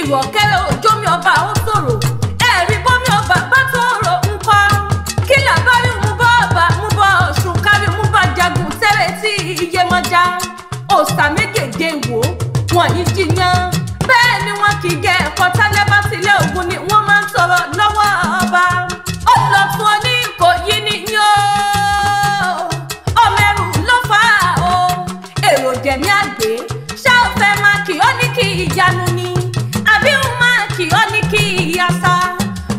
Ìrọ̀kẹ́rẹ́ òjòmi ọba ó sòrò. Ẹ̀rí bómi ọba bá tòrò ńkọ́. Kí làbárí mú bọ́ ọba mú bọ́ Ọ̀ṣun kárí mú bá jagun tẹ́rẹ̀ tí Iyemọja. Òòṣà méjèèjì wò wọ́n yìí jiyàn. Bẹ́ẹ̀ ni wọ́n kì í gẹ ẹ̀kọ́ tálẹ́ bá tilẹ̀ Ògún ni wọ́n máa ń sọ̀rọ̀ lọ́wọ́ ọba. Ọlọ́tún oní kò yí ni yó. Ọmọ ẹrù ló fà á o. Èrò jẹ̀mí àgbẹ̀ ṣá ò fẹ́ máa kì ọ́ ní kí ìyanu ni. Àbí ń máa kì ọ́ ní kí ìyàsá.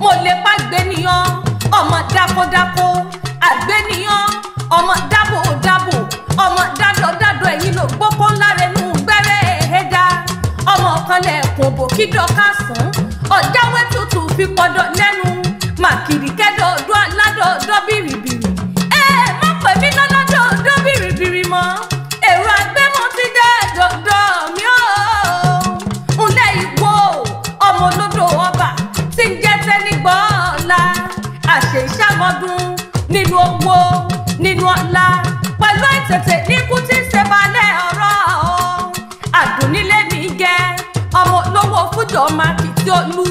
Mo lè pa gbéníyàn ọmọ dákódákó. Àgbéníyàn ọmọ dábòdábò. Ọmọ dádọ̀dádọ̀ ẹ̀yìn ló gbókó ńlá rẹ̀ nù gbẹ́rẹ́ ẹ̀dá. Ọmọ kan lẹ̀kùn bò kí dọ́ka sùn. Ọ̀jáwé tutù fi pọ̀dọ̀ lẹ́nu. Màkìrì kẹ́dọ̀ọ́dọ́ aládọ̀ọ́dọ́ bìrìbìrì. Ẹ má pè mí lọ́lọ́dọ̀ọ́dọ́ bìrìbìrì mọ́. Èrò àgbẹ̀mọ ti dẹ́ dọ̀dọ̀ mi ó. Ńlẹ̀ ìwò ọmọ olódò ọba tí ń jẹ́ tẹ́nigbọ́ọ̀la. Àṣẹ ìṣàmọ́dún nínú owó nínú ọlá. Pẹ̀lú àìtètè níkú tí ń ṣe balẹ̀ ọ̀rọ̀ o. Àdùnnílé mi jẹ́ ọmọ olówó fújọ máa kì tí ó lu.